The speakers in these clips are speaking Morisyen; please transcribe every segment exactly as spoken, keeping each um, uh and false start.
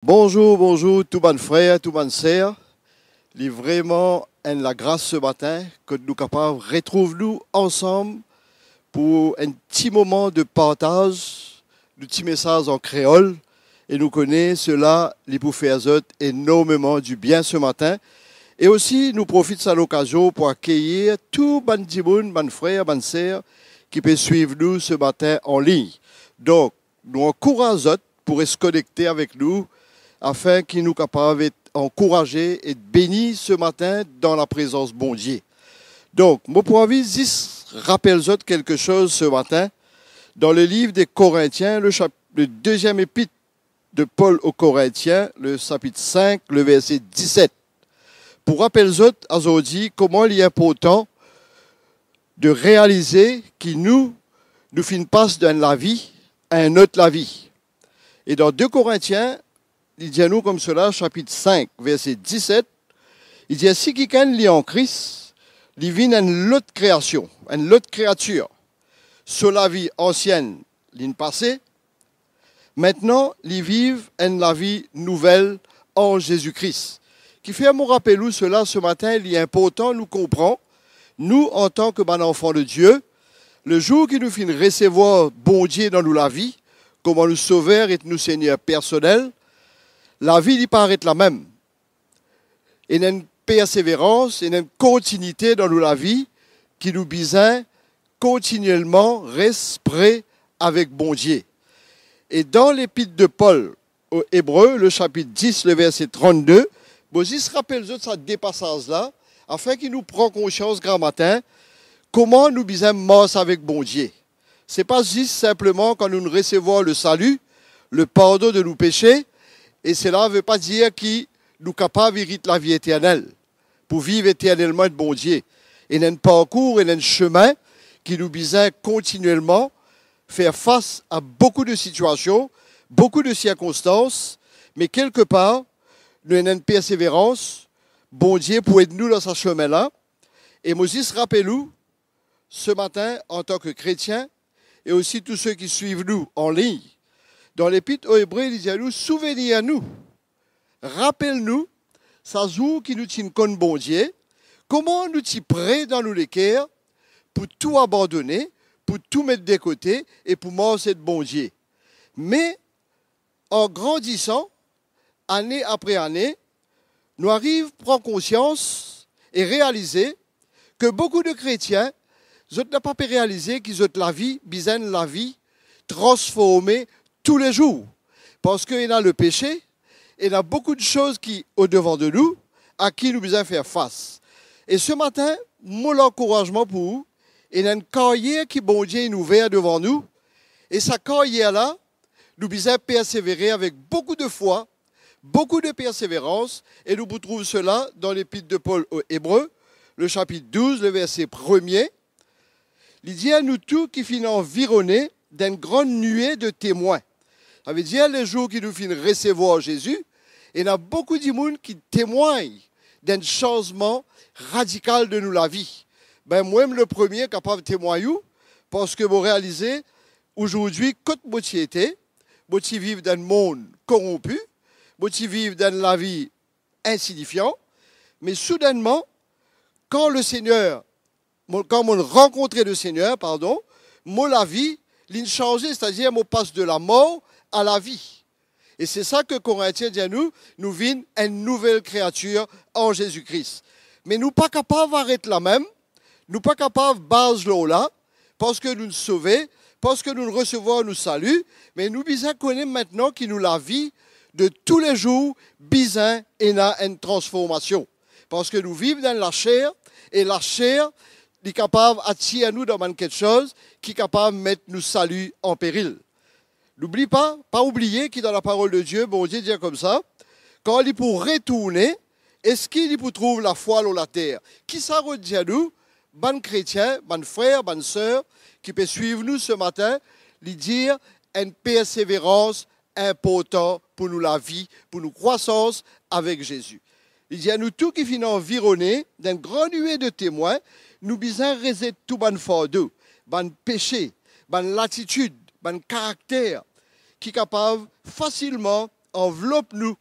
Bonzour, bonzour tou bann frer, tou bann ser. Li vremem enn lagras se matin kot nou kapav retrouv nou ansam pou enn ti moman de partaz nou ti mesaz an kreol, e nou kone sela li pou fer zot enormeman dibien se matin. E osi nou profit sa lokazion pou akeyir tou bann dimoun, bann frer, bann ser ki pe swiv nou se matin an lign. Donk, nou ankouraz zot pou res konekte avek nou, afin ki nou kapav et ankouraze e beni se matin dan laprezans Bondie. Donk, mo pou anvi zis rapel zot kelke soz se matin, dan le liv de Korintien, le chap-, le deziem epit de Pol o Korintien, le sapit sink, le verse diset. Pou rapel zot azordi kouma li inportan de realize ki nou, nou finn pas dan enn lavi a enn lot lavi. E dan de Korintien, li dir nou koumsala, sapit sink, verse diset, li dir, "Si kikenn li an Kris, li vinn enn lot kreasion, enn lot kreatir. So lavi ansien, linn pase, aster li viv enn lavi nouvel an Zezi Kris." Kifer mo rapel ou sela se matin, li inportan nou konpran, nou, antan ki bann zanfan de Die, lezour ki nou finn resevwar Bondie dan nou lavi, kouma nou Sover e nou Segner personel, lavi li pa aret lamem. Ena enn perseverans, ena enn kontinite dan nou lavi ki nou bizin kontinielman res pre avek Bondie. E dan lepit de Pol o Ebre, le sapit dis, le verse trannde, mo zis rapel zot sa de pasaz la, afin ki nou pran konsians gramatin kouma nou bizin mars avek Bondie. Se pa zis sinpleman kan nou resevwar le sali, le pardon de nou pese, e sela ve pa dir ki nou kapav erit lavi eternel, pou viv eternelman ek Bondie. Ena enn parkour, ena enn semin ki nou bizin kontinielman fer fas a boukou de sitiasion, boukou de sirkonstans, me kelkepar, nou ena enn perseverans, Bondie pou ed nou dan sa semin la. E mo zis rapel ou, se matin, antan ki kretien, e osi tou seki swiv nou an lign, dan lepit o Ebre, li dir nou, souvenir nou, rapel nou, sa zour ki nou ti konn Bondie, kouma nou ti pre dan nou leker pou tou abandone, pou tou met de kote e pou mars ek Bondie. Me, an grandisan, ane apre ane, nou ariv pran konsians e realize ki boukou de kretien, zot napa pe realize ki zot lavi bizin enn lavi transforme toulezour. Parski ena lepese, ena boukou de soz ki odevan de nou, a ki nou bizin fer fas. E se matin, mo lankourazman pou ou, ena enn karyer ki Bondie inn ouver devan nou, e sa karyer la, nou bizin persevere avek boukou de fwa, boukou de perseverans, e nou pou trouv sela dan lepit de Pol o Ebre, le sapit douz, le verse premie. Li dir, nou tou ki finn anvirone d'enn gran nue de temwin. Savedir, lezour ki nou finn resevwar Zezi, ena boukou dimoun ki temwagn d'enn sanzman radikal de nou lavi. Be, mwa mem le premie kapav temwagn ou, parski mo realize, azordi, kot mo ti ete, mo ti viv dan enn mond koronpi, mo ti viv dan enn lavi insinifian, me soudennman, kan Lesegner, mo, kan mo rankontre Lesegner, pardon, mo lavi, linn sanze, setadir mo pas de lamor a lavi. E se sa ki Korintien dir nou, nou vinn enn nouvel kreatir an Zezi Kris. Me nou pa kapav aret lamem, nou pa kapav baz lor la, parski nou sove, parski nou resevwar nou sali, me nou bizin kone aster ki nou lavi de toulezour bizin ena enn transformasion. Parski nou viv dan laser, e laser, li kapav atir nou dan bann kiksoz ki kapav met nou sali an peril. Loubli pa, pa oubliye ki dan Laparol de Die, Bondie dir koumsa, kan li pou retourne, eski li pou trouv lafwa lor later? Ki sa rod dir nou, bann kretien, bann frer, bann ser ki pe swiv nou se matin, li dir enn perseverans inportan pou nou lavi, pou nou krwasans avek Zezi. Li dir nou tou ki finn anvirone d'enn gran nue de temwin, nou bizin rezet tou bann fardo, bann pese, bann latitid, bann karakter ki kapav fasilman anvlop nou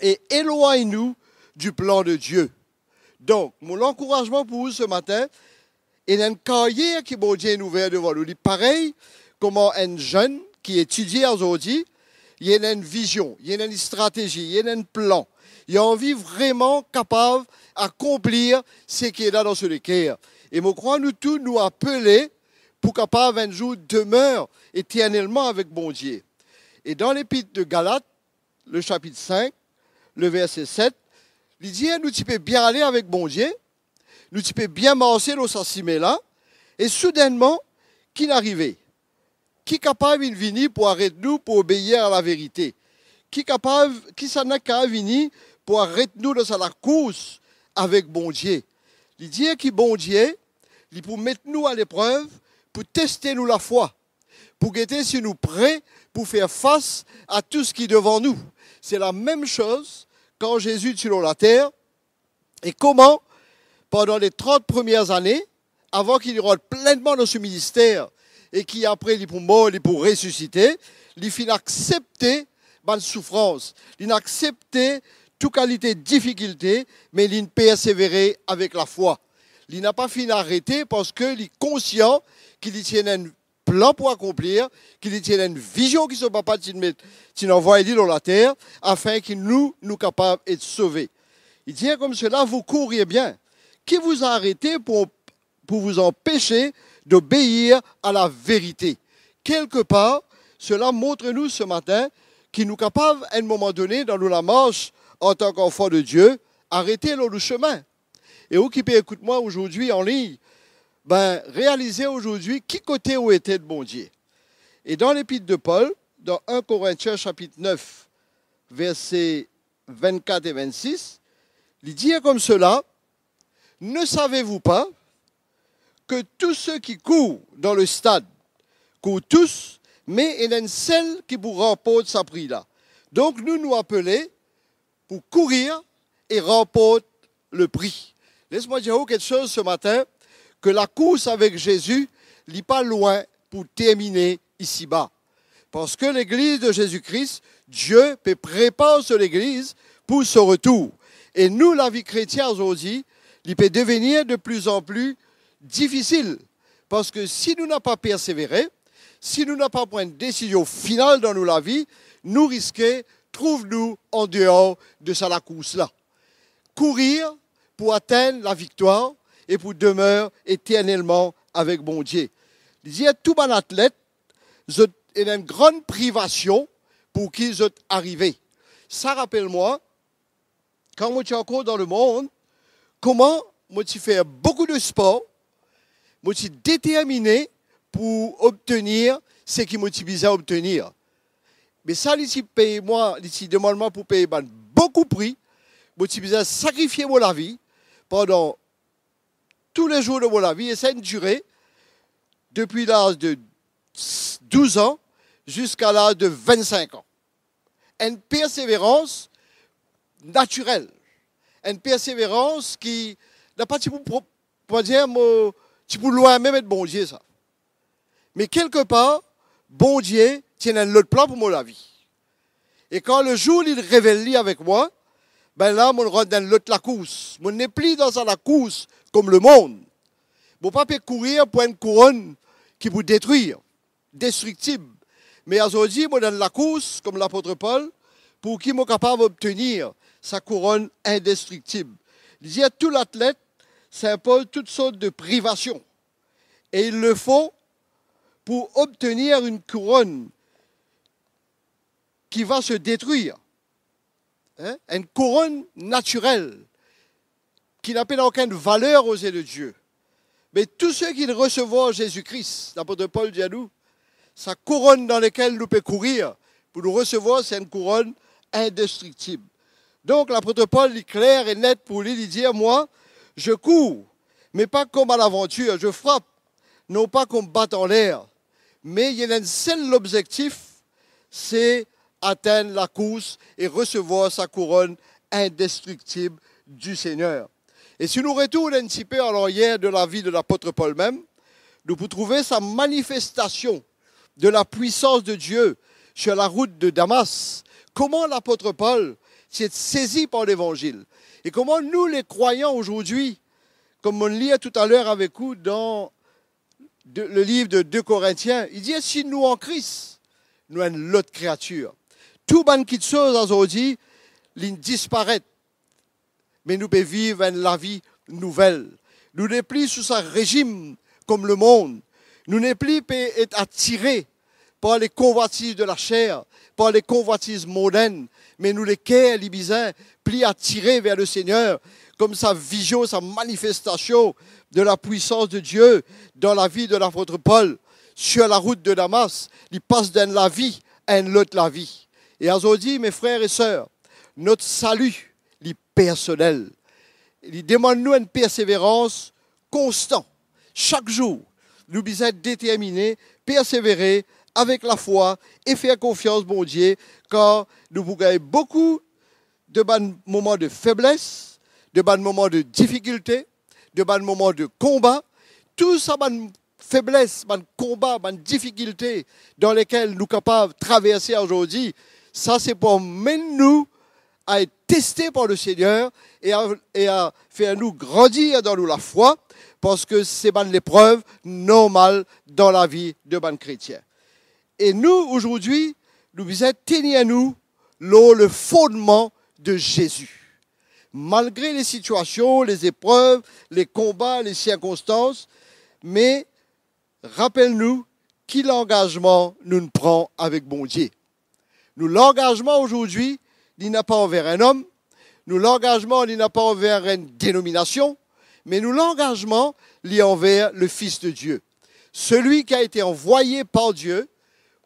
e elwagn nou di plan de Dieu. Donk, mo lankourazman pou ou se matin, ena enn karyer ki Bondie inn ouver devan nou. Li parey kouma enn zenn ki etidie azordi, li ena enn vizion, li ena enn stratezi, li ena enn plan. Li anvi vreman kapav akonplir seki ena dan so leker. E mo krwar nou tou, nou apele pou kapav enn zour demer eternelman avek Bondie. E dan lepit de Galat, le sapit sink, le verse set, li dir nou ti pe bien ale avek Bondie, nou ti pe bien marse lor sa sime la, e soudennman, ki'nn arive? Ki kapav inn vini pou aret nou pou obeir a laverite? Ki kapav, kisannla kapav vini pou aret nou dan sa lakours avek Bondie? Li dir ki Bondie, li pou met nou a leprev pou teste nou lafwa, pou gete si nou pre pou fer fas a tou seki devan nou. Se lamem soz kan Zezi ti lor later, e kouma, pandan le trant premie ane, avan ki li rant plennman dan so minister, e ki apre li pou mor, li pou resisite, li finn aksepte bann soufrans, li'nn aksepte tou kalite difikilte, me li'nn persevere avek lafwa. Li napa finn arete parski li konsian ki li ti ena enn plan pou akonplir, ki li ti ena enn vizion ki so Papa ti'nn met, ti'nn anvway li lor later, afin ki nou, nou kapav et sove. Li dir koumsela, vous courez bien. Qui vous a arrêté pour, pour vous empêcher d'obéir à la vérité? Kelkepar, sela montre nou se matin ki nou kapav, enn moman done dan nou lamars antan ki anfan de Dieu, arete lor nou semin. E ou ki pe ekout mwa azordi anlign, be, realize azordi ki kote ou ete de Bondie. E dan lepit de Pol, dan enn Korintien sapit nef, verse vennkat e vennsis, li dir koumsela, ne savez-vous pas que tous ceux qui courent dans le stade courent tous, mais ena enn sel ki pou ranport sa pri la? Donk nou, nou apele pou kourir e ranport le pri. Les mwa dir ou kiksoz se matin, ke lakours avek Zezi, li pa lwin pou termine isiba. Parski Legliz de Zezi Kri, Dieu pe prepar so Legliz pou so retour. E nou, lavi kretien azordi, li pe devenir de plus en plus difisil. Parski si nou napa persevere, si nou napa pran enn desizion final dan nou lavi, nou riske trouv nou andeor de sa lakours la. Kourir pou atenn laviktwar e pou demer eternelman avek Bondie. Li dir tou bann atlet, zot ena enn gran privasion pou ki zot arive. Sa rapel mwa, kan mo ti ankor dan lemond, kouma mo ti fer boukou de spor, mo ti determine pou obtenir seki mo ti bizin obtenir. Me sa li ti pey mwa, li ti demann mwa pou pey bann boukou pri, mo ti bizin sakrifie mo lavi pandan tou le zour de mo lavi, e sa inn dire depi laz de douz an ziska laz de vennsink an. Enn perseverans natirel, enn perseverans ki napa ti pou pro-, pou dir mo, ti pou lwin mem et Bondie sa. Me kelkepar, Bondie ti ena enn lot plan pou mo lavi. E kan le zour li revel li avek mwa, be la, mo rant dan enn lot lakours. Mo nepli dan sa lakours kouma lemond. Mo pa pe kourir pou enn kouronn ki pou detrir, destriktib. Me azordi, mo dan lakours, kouma lapot Pol, pou ki mo kapav obtenir sa kouronn indestriktib. Li dir tou latlet s'inpoz tout sort de privasion, et il le faut pour obtenir une couronne qui va se détruire. Hein? Enn kouronn natirel ki napa okenn valer ozie de Dieu. Me tou seki resevwar Zezi Kri, lapot Pol dir nou, sa kouronn dan lekel nou pe kourir pou nou resevwar, se enn kouronn indestriktib. Donk, lapot Pol, li kler e net pou li, li dir, moi, je cours, mais pas comme à l'aventure, je frappe, non pas comme bat en l'air, mais il y a un seul objectif, se atenn lakours e resevwar sa kouronn indestriktib du Seigneur. E si nou retourn enn tipe an laryer de lavi de lapot Pol mem, nou pou trouve sa manifestasion de la puissance de Dieu sur la route de Damas, kouma lapot Pol ti sezi par Levanzil, e kouma nou, le krwayan, azordi, kouma mo lir toutaler avek ou dan de, le liv de de Korintien, li dir, si nou an Kris, nou enn lot kreatir. Tou bann kiksoz azordi, linn disparet, me nou pe viv enn lavi nouvel. Nou nepli sou sa rezim kouma lemond. Nou nepli pe et atire par le konvwatiz de laser, par le konvwatiz mondenn, me nou leker, li bizin pli atire ver Lesegner, kouma sa vizion, sa manifestasion de lapwisans de Die dan lavi de lapot Pol, sir larout de Damas, li pas dan enn lavi a enn lot lavi. E azordi, me frer e ser, not sali, li personel. Li demann nou enn perseverans konstan. Sak zour, nou bizin determine, persevere avek lafwa e fer konfians Bondie, kar nou pou gagn boukou de bann moman de febles, de bann moman de difikilte, de bann moman de konba. Tou sa bann febles, bann konba, bann difikilte dan lekel nou kapav traverse azordi, sa se pou amenn nou a et teste par Lesegner e a, e a fer nou grandir dan nou lafwa, parski se bann leprev normal dan lavi de bann kretien. E nou, azordi, nou bizin tenir nou lor le fondman de Zezi. Malgre le sitiasion, le eprev, le konba, le sirkonstans, me rapel nou ki langazman nou pran avek Bondie. Nou langazman azordi, li napa anver enn om, nou langazman, li napa anver enn denominasion, me nou langazman, li anver le Fis de Die, celui qui a été envoyé par Dieu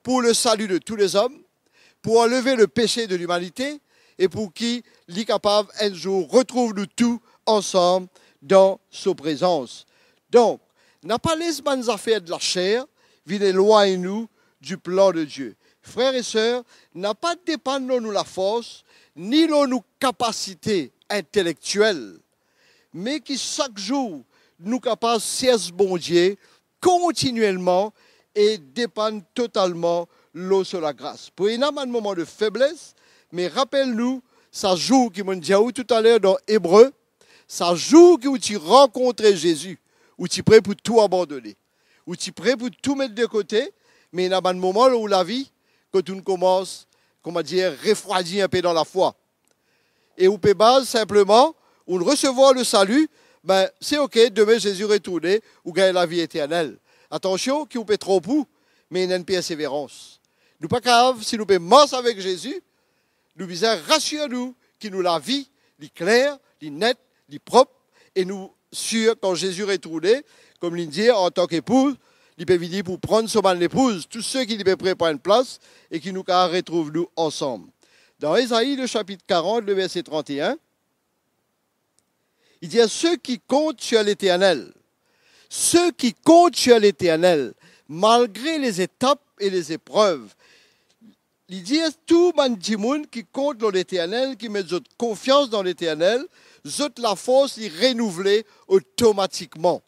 pour le salut de tous les hommes, pour enlever le péché de l'humanité, e pou ki li kapav enn zour retrouv nou tou ansam dan so prezans. Donk, napa les bann zafer de laser vinn elwagn nou di plan de Die. Frer e ser, napa depann lor nou lafors, ni lor nou kapasite intelektiel, me ki sak zour nou kapav sers Bondie kontinielman e depann totalman lor so lagras. Pou ena bann moman de febles, me rapel nou, sa zour ki mo'nn dir ou toutaler dan Ebre, sa zour ki ou ti rankontre Zezi, ou ti pre pou tou abandone. Ou ti pre pou tou met de kote, me ena bann moman lor ou lavi kot ou'nn koumans, kouma dir, refrwadi inpe dan lafwa. E ou pe baz sinpleman, ou'nn resevwar le sali, be, se ok, dime Zezi retourne, ou gagn lavi eternel. Atansion, ki ou pe tronp ou, me ena enn perseverans. Nou pa kapav, si nou pe mars avek Zezi, nou bizin rasir nou ki nou lavi, li kler, li net, li prop, e nou sir kan Zezi retourne, kouma li dir, antan ki epouz, li pe vini pou pran so bann lepouz, tou seki li pe prepar enn plas, e ki nou kapav retrouv nou ansam. Dan Ezai, le sapit karant, le verse trant-e-enn, li dir, ceux qui comptent sur l'Éternel, ceux qui comptent sur l'Éternel, malgre les étapes et les épreuves, li dir tou bann dimoun ki kont lor Leternel, ki met zot konfians dan Leternel, zot lafors li renouvle otomatikman.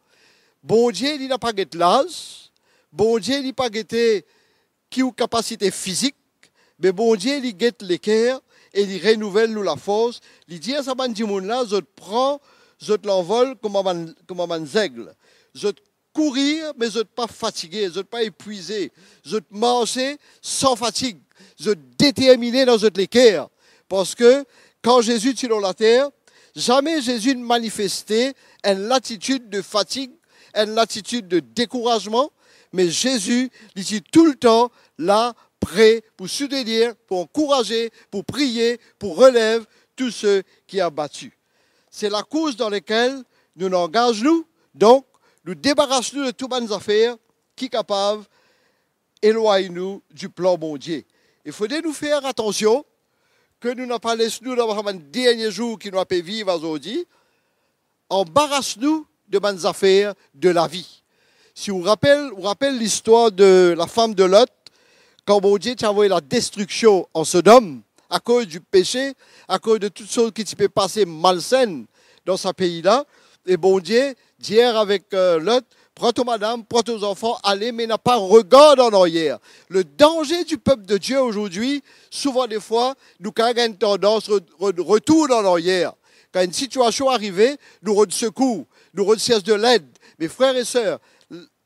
Bondie, li napa get laz, Bondie, li pa gete ki ou kapasite fizik, me Bondie, li get leker e li renouvel nou lafors. Li dir sa bann dimoun la, zot pran, zot lanvol kouma bann, kouma bann zegl. Zot kourir, me zot pa fatige, zot pa epwize, zot marse san fatig, zot determine dan zot leker. Parski kan Zezi ti lor later, zame Zezi inn manifeste enn latitid de fatig, enn latitid de dekourazman, me Zezi, li ti toultan la, pre pou soutenir, pou ankouraze, pou priye, pou relev tou seki abati. Se lakoz dan lekel nou angaz nou, donk, nou debaras nou de tou bann zafer ki kapav elwagn nou di plan Bondie. E fode nou fer atansion ke nou napa les nou dan sa bann dernie zour ki nou ape viv azordi, anbaras nou de bann zafer de lavi. Si ou rapel, ou rapel listwar de lafam de Lot, kan Bondie ti avoy ladestriksion an Sodom, akoz di pese, akoz de tou seki ti pe pase malsenn dan sa pei la, e Bondie dir avek, eh, Lot, pran to madam, pran to zanfan, ale, me napa regard an aryer. Le danze di pep de Die azordi, souvan defwa, nou kapav gagn tandans re-, re-, retourn an aryer. Kan enn sitiasion arive, nou rod sekour, nou rod sers de led. Me frer e ser,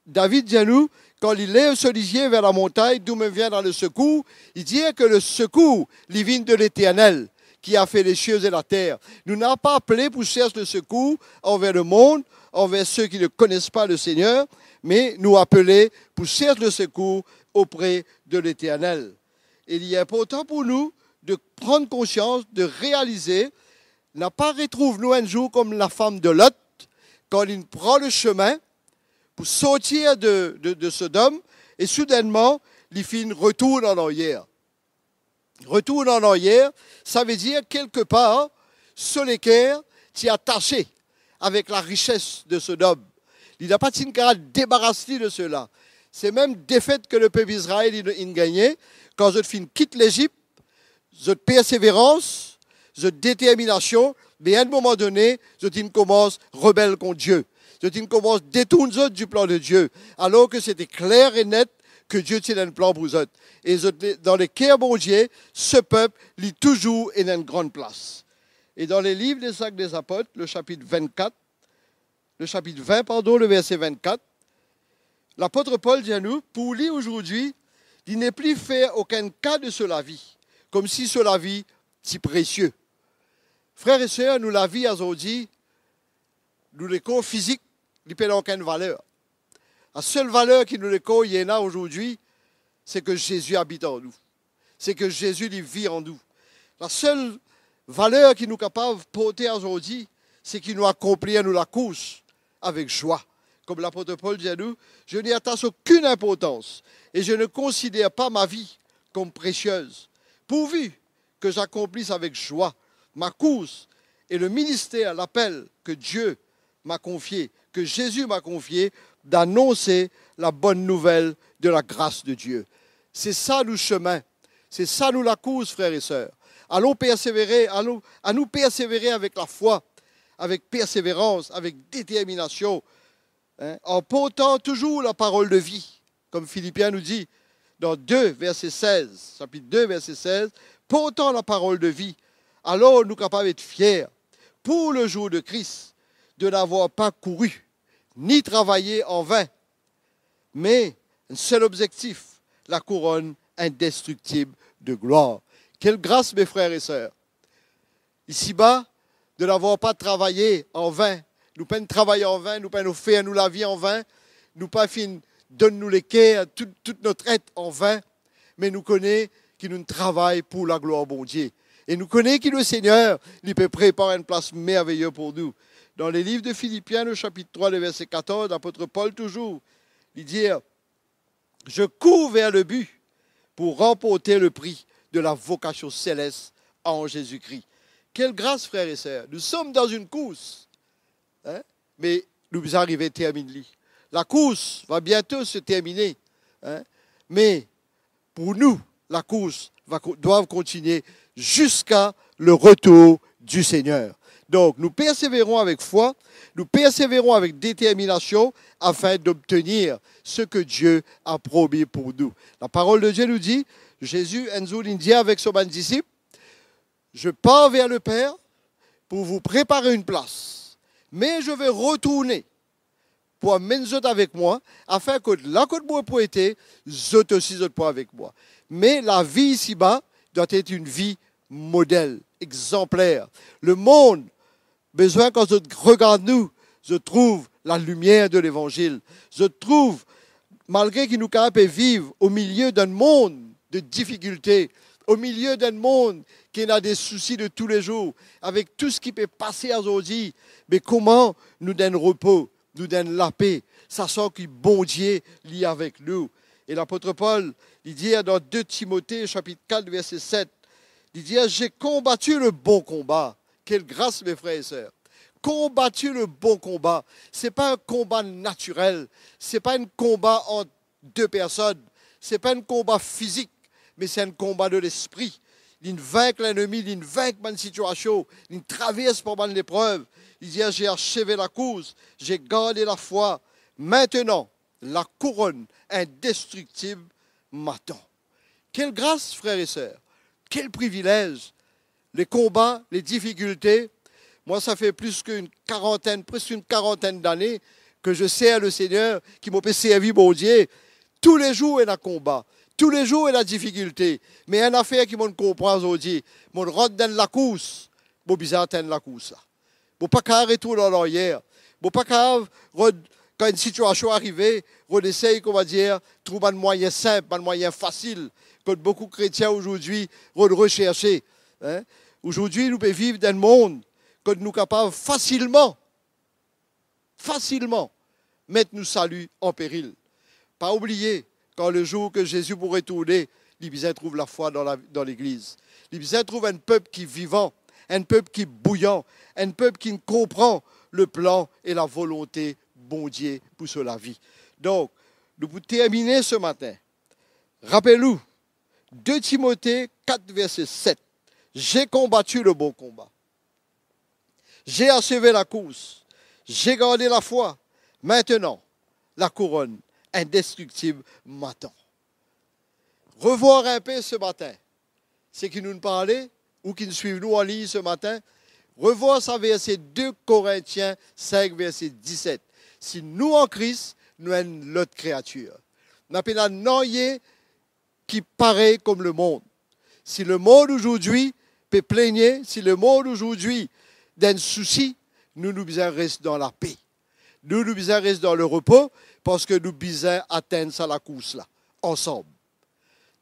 David dir nou, kan li lev so lizie ver lamontagn, d'où me viendra le secours, li dir ke le sekour, li vinn de Leternel, ki a fe lesiez e later. Nou napa apele pou sers le sekour anver lemond, anver seki ne kones pa Lesegner, me nou apele pou sers le sekour opre de Leternel. E li inportan pou nou de pran konsians, de realize, napa retrouv nou enn zour kom lafam de Lot, kan li pran le sime pou sorti de, de, de Sodom, e soudennman, li finn retourn an aryer. Retourn an aryer, savedir kelkepar, so leker ti atase avek larises de Sodom. Li napa ti kapav debaras li de sela. Se mem defet ke lepep Izrael inn, inn gagne, kan zot finn kit Lezip, zot perseverans, zot determinasion, me a enn moman done, zot inn koumans rebel kont Die. Zot inn koumans detourn zot di plan de Die, alor ke sete kler e net ke Die ti ena enn plan pou zot. E zot, dan leker Bondie, se pep, li touzour ena enn gran plas. E dan le liv des Actes des Apôtres, le sapit vennkat, le sapit vin, pardon, le verse vennkat, lapot Pol dir nou, pou li azordi, li nepli fer okenn ka de so lavi, koumsi so lavi ti presie. Frer e ser, nou lavi azordi, nou lekor fizik, li pena okenn valer. Lasel valer ki nou lekor ena azordi, se ke Zezi abit an nou. Se ke Zezi, li viv an nou. Lasel valer ki nou kapav porte azordi, se ki nou akonplir nou lakours avek zwa. Kom lapot Pol dir nou, "Je n'y attache aucune importance et je ne considère pas ma vie comme précieuse, pourvu que j'accomplisse avec joie ma course et le ministère, l'appel que Dieu m'a confié, que Jésus m'a confié, d'annoncer la bonne nouvelle de la grâce de Dieu." Se sa nou sime, se sa nou lakours, frer e ser. Alon persevere, alon, anou persevere avek lafwa, avek perseverans, avek determinasion, hein, an portan touzour laparol de vi. Kom Filipien nou dir, dan de verse sez, sapit de verse sez, portan laparol de vi, alor nou kapav et fier pour le jour de Christ de n'avoir pas couru, ni travaye an vin, me enn sel obzektif, lakouronn indestriktib de glwar. Kel gras, me frer e ser! Isiba, de n'avoir pas travaye an vin. Nou pa'nn travay an vin, nou pa'nn ofer nou lavi an vin, nou pa finn donn nou leker, tout, tout not et an vin, me nou kone ki nou travay pou laglwar Bondie. E nou kone ki Lesegner, li pe prepar enn plas merveye pou nou. Dan le liv de Filipien, le sapit trwa, le verse katorz, lapot Pol touzour, li dir, "Je cours vers le but pour remporter le prix de la vocation céleste en Jésus-Christ." Kel gras, frer e ser! Nou som dan enn kours, hein? Me nou bizin arive terminn li. Lakours va biento se termine, hein? Me pou nou, lakours va ko-, dwav kontigne ziska le retour du Seigneur. Donk, nou perseveron avek fwa, nou perseveron avek determinasion, afin d'obtenir ce que Dieu a promis pour nous. Laparol de Die nou dir, Zezi, enn zour, li dir avek so bann disip, "Je pars vers le Père pour vous préparer une place, mais je vais retourner pou amenn zot avek mwa, afin ke la kot mwa pou ete, zot osi zot pou avek mwa." Me lavi isiba dwa et enn vi model, exanpler. Lemond bezwin, kan zot regard nou, zot trouv lalimier de Levanzil. Zot trouv, malgre ki nou kapav pe viv omilie d'enn mond de difikilte, omilie d'enn mond ki ena de sousi de toulezour, avek tou seki pe pase azordi, me kouma nou dan enn repo, nou dan enn lape, sasan ki Bondie, li avek nou. E lapot Pol, li dir dan de Timote, sapit kat, verse set, li dir, "J'ai combattu le bon combat." Kel gras, me frer e ser! Combattu le bon combat. Se pa enn konba natirel, se pa enn konba ant de personn, se pa enn konba fizik, me se enn konba de lespri. Li'nn vink lennmi, li'nn vink bann sitiasion, li'nn travers par bann leprev. Li dir, "J'ai achevé la course, j'ai gardé la foi, Maintenant, la couronne indestructible m'attend. Quelle grâce, frères et sœurs, quel privilège. Les combats, les difficultés. Moi, ça fait plus qu'une quarantaine, presque une quarantaine d'années que je sers le Seigneur, ki mo pe servi Bondie. Toulezour ena konba, toulezour ena difikilte. Me enn zafer ki mo konpran zordi, mo rant dan lakours, mo bizin atenn lakours la. Mo pa kapav retourn an laryer. Mo pa kapav rod-, kan enn sitiasion arive, rod esey, kouma dir, trouv bann mwayin sinp, bann mwayin fasil, kot boukou kretien ozordi rod reserse. Hein? Ozordi, nou pe viv dan enn mond kot nou kapav fasilman, fasilman met nou sali an peril. Pa oubliye, kan lezour ki Zezi pou retourne, li bizin trouv lafwa dan la, dan legliz. Li bizin trouv enn pep ki vivan, enn pep ki bouyan, enn pep ki konpran leplan e lavolonte Bondie pou so lavi. Donk, nou pou termine se matin. Rapel ou, de Timote kat verse set, "J'ai combattu le bon combat. J'ai achevé la course. J'ai gardé la foi. Maintenant, la couronne indestructible m'attend." Revwar inpe se matin seki nou'nn parle, ou ki'nn swiv nou an lign se matin, revwar sa verse de Korintien sink verse diset. Si nou an Kris, nou enn lot kreatir. Napa nanye ki parey kouma lemond. Si lemond ozordi pe plenie, si lemond ozordi dan sousi, nou, nou bizin res dan lape. Nou, nou bizin res dan lerepo, parski nou bizin atenn sa lakours la, ansam.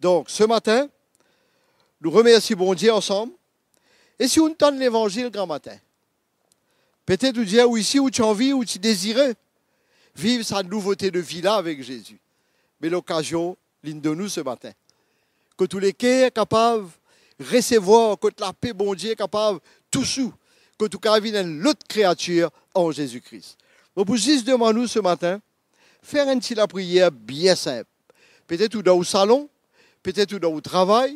Donk, se matin, nou remersi Bondie ansam. E si ou'nn tann levanzil gramatin, petet ou dir ou isi, ou ti anvi, ou ti dezire viv sa nouvote de vi la avek Zezi. Me lokazion li'nn donn ou se matin. Kot ou leker kapav resevwar, kot lape Bondie kapav tous ou, kot ou kapav vinn enn lot kreatir an Zezi Kris. Mo pou zis demann ou se matin, fer enn ti lapriyer bien sinp. Petet ou dan ou salon, petet ou dan ou travay,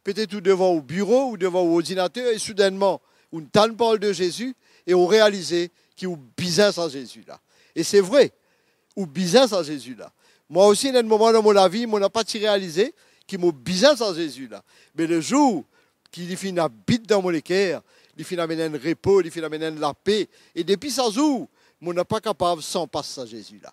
petet ou devan ou biro, ou devan ou ordinater, e soudennman, ou tann parol de Zezi, e ou realize ki ou bizin sa Zezi la. E se vre, ou bizin sa Zezi la. Mwa osi, ena enn moman dan mo lavi, mo napa ti realize ki mo bizin sa Zezi la. Me lezour ki li finn abit dan mo leker, li finn amenn enn repo, li finn amenn enn lape, e depi sa zour, mo napa kapav san pas sa Zezi la.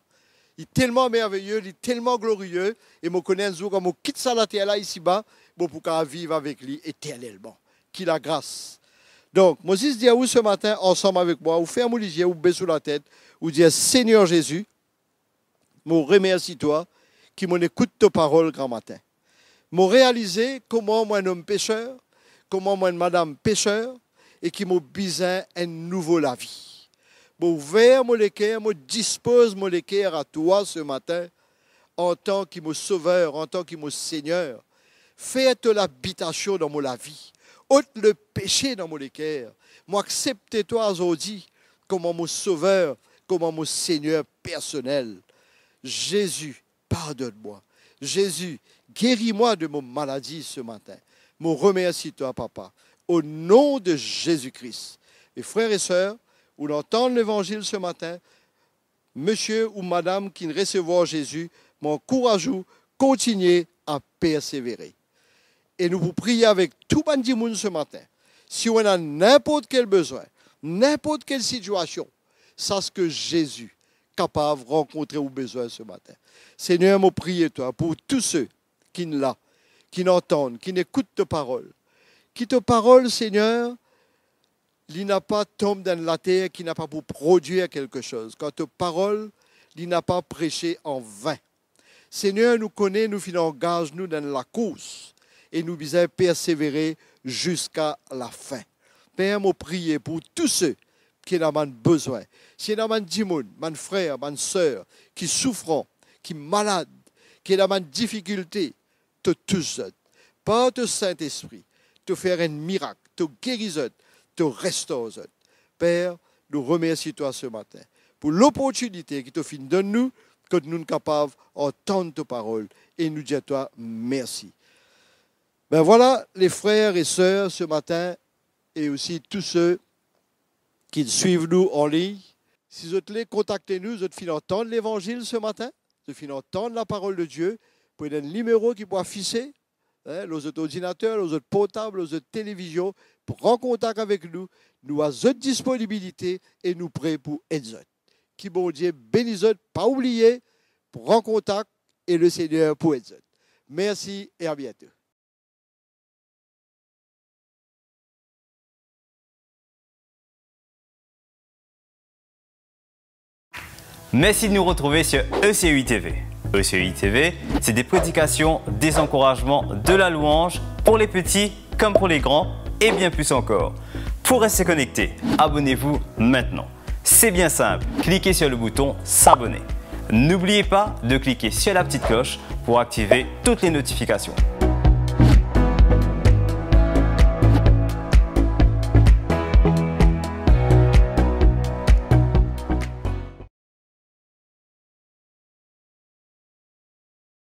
Li telman merveye, li telman glorie, e mo kone enn zour, kan mo kit sa later la isiba, mo pou kapav viv avek li eternelman. Ki lagras! Donk, mo zis dir ou se matin, ansam avek mwa, ou ferm ou lizie, ou bes ou latet, ou dir, "Segner Zezi, mo remersi twa ki mo'nn ekout to parol gramatin. Mo realize kouma mo enn om peser, kouma mo enn madam peser, e ki mo bizin enn nouvo lavi. Mo ouver mo leker, mo dispoz mo leker a twa se matin, antan ki mo Sover, antan ki mo Segner. Fer to labitasion dan mo lavi. Ot lepese dan mo leker. Mo aksepte twa zordi kouma mo Sover, kouma mo Segner personel. Zezi, pardonn mwa. Zezi, geri mwa de mo maladi se matin. Mo remersi twa, Papa, o nom de Zezi Kris." E frer e ser, ou'nn antann levanzil se matin, misie ou madam ki'nn resevwar Zezi, mo ankouraz ou, kontigne a persevere. E nou pou priye avek tou bann dimoun se matin. Si ou ena ninport kel bezwin, ninport kel sitiasion, sas ki Zezi kapav rankontre ou bezwin se matin. Segner, mo priye twa pou tou se ki'nn la, ki'nn antann, ki'nn ekout to parol. Ki to parol, Segner, li napa tonm dan later ki napa pou prodwir kelke soz. Kan to parol, li napa prese an vin. Segner, nou kone nou finn angaz nou dan lakours e nou bizin persevere ziska lafin. Per, mo priye pou tou se ki ena bann bezwin. Si ena bann dimoun, bann frer, bann ser ki soufran, ki malad, ki ena bann difikilte, to tous zot. Par to Sintespri, to fer enn mirak, to geri zot, to restor zot. Per, nou remersi twa se matin pou loportinite ki to finn donn nou, kot nou kapav antann to parol, e nou dir twa mersi. Be vwala, le frer e ser, se matin, e osi tou se ki swiv nou an lign, Si zot le kontakte nou, zot finn antann levanzil se matin, zot finn antann laparol de Die, pou ena enn nimero ki pou afise, hein, lor zot ordinater, lor zot portab, lor zot televizion, pran kontak avek nou. Nou a zot disponibilite e nou pre pou ed zot. Ki Bondie beni zot, pa oubliye, pran kontak e Lesegner pou ed zot. Mersi e a biento. Merci de nous retrouver sur E C U I T V. E C U I T V, c'est des prédications, des encouragements, de la louange pour les petits comme pour les grands et bien plus encore. Pour rester connecté, abonnez-vous maintenant. C'est bien simple, cliquez sur le bouton s'abonner. N'oubliez pas de cliquer sur la petite cloche pour activer toutes les notifications.